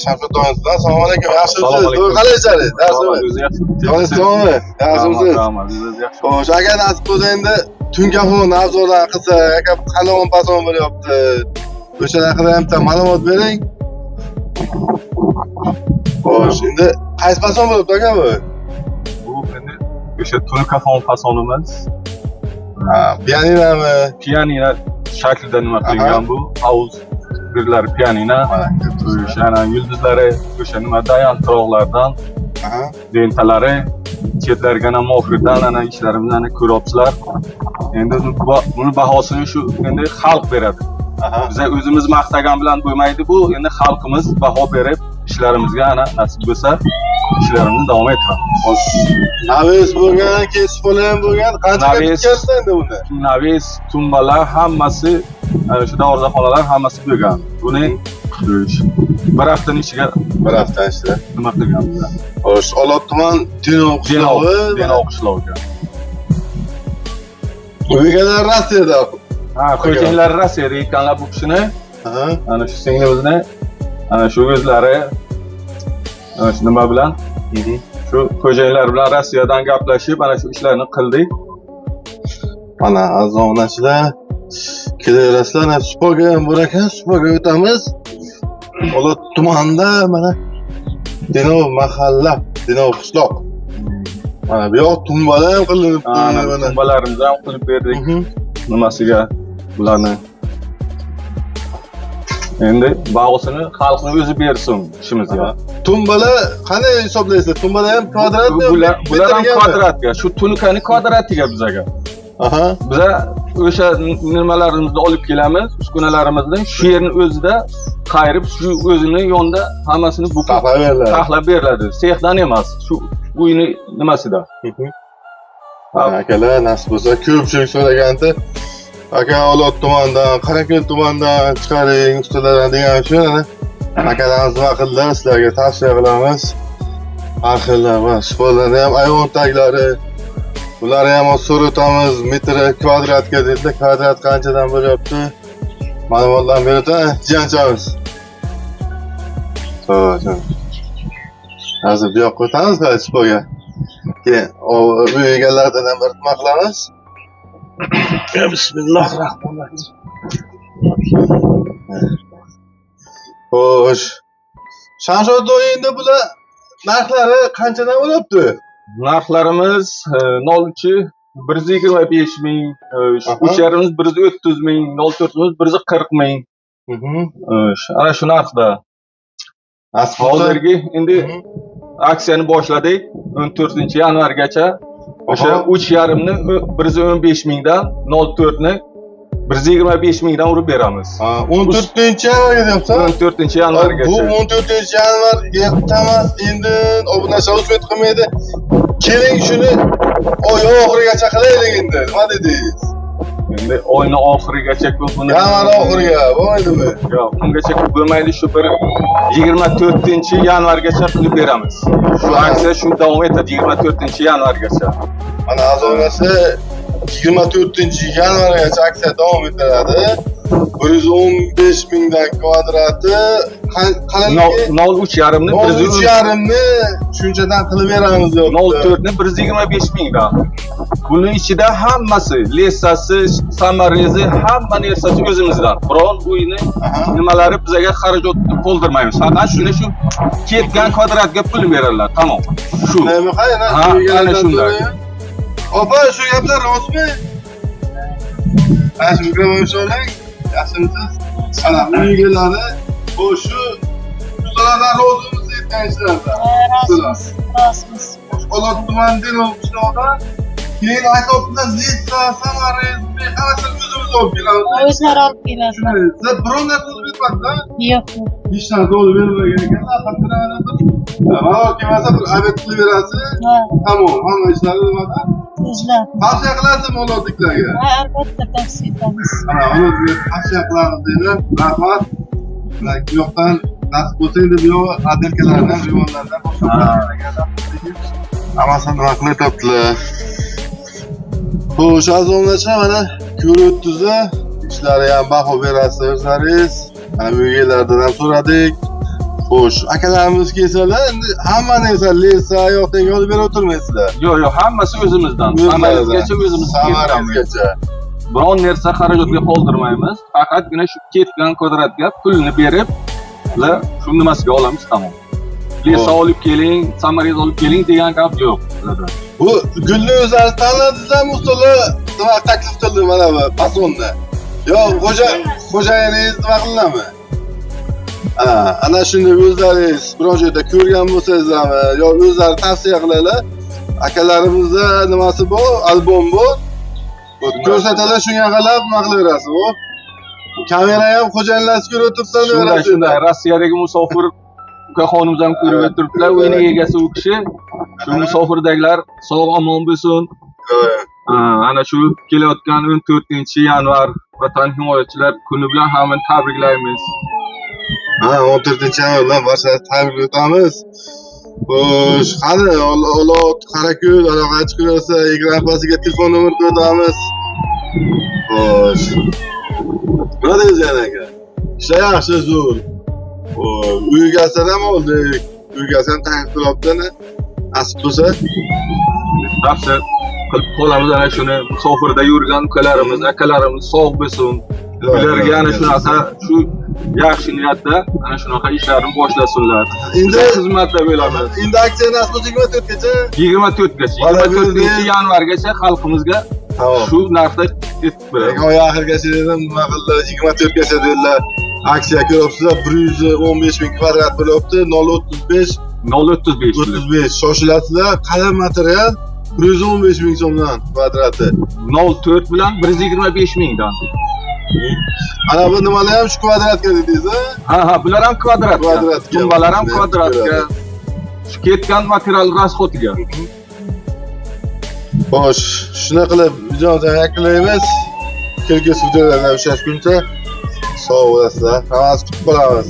Shamshod do'konida. Assalomu alaykum. Yaxshimisiz? Qalay ishlaringiz? Yaxshimi? O'zi yaxshi. Joningiz Yaxshimisiz? O'zi yaxshi. Xo'sh, aka, nasib bo'lsa endi Tunkafon obzordan qilsa, aka qanday fason bo'lyapti? O'sha haqida ham bitta ma'lumot bering. Xo'sh, endi qaysi fason bo'lyapti aka bu? Bu endi o'sha Tunkafon fasonimiz. Ha, pianinami? Pianino shaklida nima qilingan bu? Hovuz birlari pianino. O'sha ana yulduzlari o'sha nimada yaltiroqlardan, lentalari chetlarga ham mo'hirdan ana ishlarimizni ko'ryapsizlar. Endi buni bahosini shu endi xalq beradi. Biza o'zimiz maqtagan bilan bo'lmaydi bu. Endi xalqimiz baho berib ishlarimizga ana nasib bo'lsa ishlarimizni davom ettiramiz. Naves bo'lgan, kesib ham bo'lgan. Qanchaga bitgansiz endi buni? Naves, tumbalar hammasi, ana shu darvozaxonalar hammasi bo'lgan. Buni bir haftaning ichiga Bir hafta ichida. nima qilganmiz. Xo'sh, Olot tuman Denov qishlog'i. Denov qishlog'i. Uygalar Rossiyada. Ha, xo'jayinlari Rossiyada ekanlar bu kishini. Ana shu singlimizni, ana shu o'zlari ana shu nima bilan, shu xo'jayinlar bilan Rossiyadan gaplashib, ana shu ishlarni qildik. Mana aziz obunachilar, kelaverasizlar. Ana supaga ham bor ekan, supaga o'tamiz. Olot tumanida mana Denov mahalla, Denov qishloq. Mana bu yoq tumbalar ham qilinibdi mana. Tumbalarimizni ham qilib berdik nimasiga bularni. Endi bahosini xalqni o'zi bersin ishimizga. Tumbalar qanday hisoblaysizlar? Tumbalar ham kvadratmi? Bular ham kvadratga, shu tunikani kvadratiga bizaga. Biza o'sha nimalarimizni olib kelamiz, uskunalarimizni shu yerni o'zida qayirib, shu o'zini yonida hammasini bukib Taxlab beriladi. Taxlab beriladi. Sexdan emas, shu uyni nimasida. Akalar, nasib bo'lsa ko'pchilik so'ragandi. Aka, Olot tumanidan, Qorako'l tumanidan chiqaring ustalardan degan uchun ana akalarimiz nima qildilar, sizlarga tavsiya qilamiz. Har xillar mana supalarni ham ayvon taglari, bularni ham hozir so'rab o'tamiz, metri kvadratga dedilar, kvadrat qanchadan bo'lyapti? Ma'lumotlarni berib o'tadi, jiyanchamiz. Xo'sh. Hozir bu yoqqa o'tamiz supaga. Keyin uy egalaridan ham bir nima qilamiz. Bismillahirrohmanirrohim. Xo'sh. Shamshod endi bular narxlari qanchadan bo'lyapti? Narxlarimiz 0.3 125 ming, 3.5 130 ming, 0.4 140 ming. Ana shu narxda. Hozirgi endi aksiyani boshladik 14 yanvargacha. O'sha 3.5ni 115 mingdan, 0.4ni 125 mingdan urib beramiz. 14 yanvarga deyapsan? 14 yanvargacha. Bu 14 yanvar ertamas endi obunachilar umid qilmaydi. Keling shuni oy oxirigacha qilaylik endi. Nima dedingiz? Endi oyni oxirigacha ko'p buni. Yanvar oxiriga bo'lmaydimi? Yo'q, ungacha ko'p bo'lmaydi. Shu bir 24 yanvargacha qilib beramiz. Shu aksiya shu davom etadi 24 yanvargacha. Mana azonasi 24 yanvargacha aksiya davom etadi. 115 mingdan kvadrati qalinligi 0.3ni 0.3ni shunchadan qilib beramiz deyapti. 0.4ni 125 mingdan. Buning ichida hammasi, lesasi, samarezi, hamma narsasi o'zimizdan. Biron uyni nimalari bizaga xarajat to'ldirmaymiz. Faqat shuni shu ketgan kvadratga pul beradilar, tamom. Shu. Ha, ana shunday. Opa, shu gaplar rostmi? Mana shu mikrofon oling. Yaxshimisiz? Ana uy egalari bu shu ustalardan rozimisiz aytgan ishlardan? Rozimiz, rozimiz. Olot tuman Denov qishlog'idan keyin aytyaptilar, lesa, samarez, hammasini o'zimiz olib kelamiz. O'zlari olib keladilar. Sizlar biror narsa olib bermadinglar? Yo'q, yo'q. Hech narsa olib bermagan ekanlar. Faqat kelmasa bir obed qilib berasiz. Tamom, hamma ishlari nimadan? O'zlari. Tavsiya qilasizmi olotliklarga? Ha, albatta tavsiya etamiz. Mana olotliklarga tavsiya qilamiz deydilar. Rahmat. Bu yoqdan nasib bo'lsa endi bu yoq adelkalardan, rivonlardan boshqa hammasini nima qilib aytyaptilar. Xo'sh, aziz obunachilar, mana ko'rib o'tdingizlar. Ishlari ham baho berasiz o'zlaringiz. Mana bu yerlardan ham so'radik. Xo'sh, akalarimiz kelsalar, endi hamma narsa lesa yo'q degan olib berib o'tirmaysizlar. Yo'q, yo'q, hammasi o'zimizdan. Samarizgacha o'zimiz Samarizgacha. Biron narsa xarajatga qoldirmaymiz. Faqatgina shu ketgan kvadratga pulni berib, ular shu nimasiga olamiz, tamom. Lesa olib keling, samariz olib keling degan gap yo'q bizlarda. Bu gulni o'zlari tanladingizmi, ustalar nima taklif qildi mana bu fasonni? Yo, xo'jayiningiz nima qiladimi? Ha, ana shuni o'zlaringiz biror joyda ko'rgan bo'lsangizmi, yo o'zlari tavsiya qiladilar. Akalarimizda nimasi bor, albom bor. Ko'rsatadilar, shunga qarab nima qilaverasiz, u. Kamera ham xo'jayinlar ko'rib o'tiribdi, Shunday, shunday. Rossiyadagi musofir ukaxonimiz ham ko'rib o'tiribdilar. Uyning egasi u kishi. Shu musofirdagilar sog' omon bo'lsin. Ana shu kelayotgan 14-yanvar Vatan himoyachilar kuni bilan hammani tabriklaymiz. Ha, 14-yanvar bilan barchani tabrik etamiz. Xo'sh, qani Olot, Qorako'l aloqa chiqaversa, ekran pastiga telefon nomer qo'yamiz. Xo'sh. Nima deysiz yana aka? Ishlar yaxshi, zo'r. Xo'sh, uy egasidan ham oldik. Uy egasi ham taklif qilyapti, nasib bo'lsa. Tavsiya qilib qolamiz ana shuni. Musofirda yurgan ukalarimiz, akalarimiz sog' bo'lsin. Ularga ana shunaqa shu yaxshi niyatda ana shunaqa ishlarni boshlasinlar. Endi xizmatda bo'lamiz. Endi aksiya nasib bo'lsa 24gacha. 24gacha, 24-yanvargacha xalqimizga shu narxda etib beramiz. Oy oxirigacha dedim, nima qildilar, 24gacha dedilar. Aksiya ko'ryapsizlar, 115 ming kvadrat bo'lyapti, 0.35 0.35 35. Shoshilasizlar, qalin material 115 ming so'mdan kvadrati. 0.4 bilan 125 mingdan. Ana bu nimalar ham shu kvadratga dedingiz, ha? Ha, ha, bular ham kvadratga. Kvadratga. Tumbalar ham kvadratga. Shu ketgan material rasxodiga. Xo'sh, shuna qilib videomizni yakunlaymiz. Kelgusi videolarda uchrashguncha sog' bo'lasizlar. Hammamiz kutib qolamiz.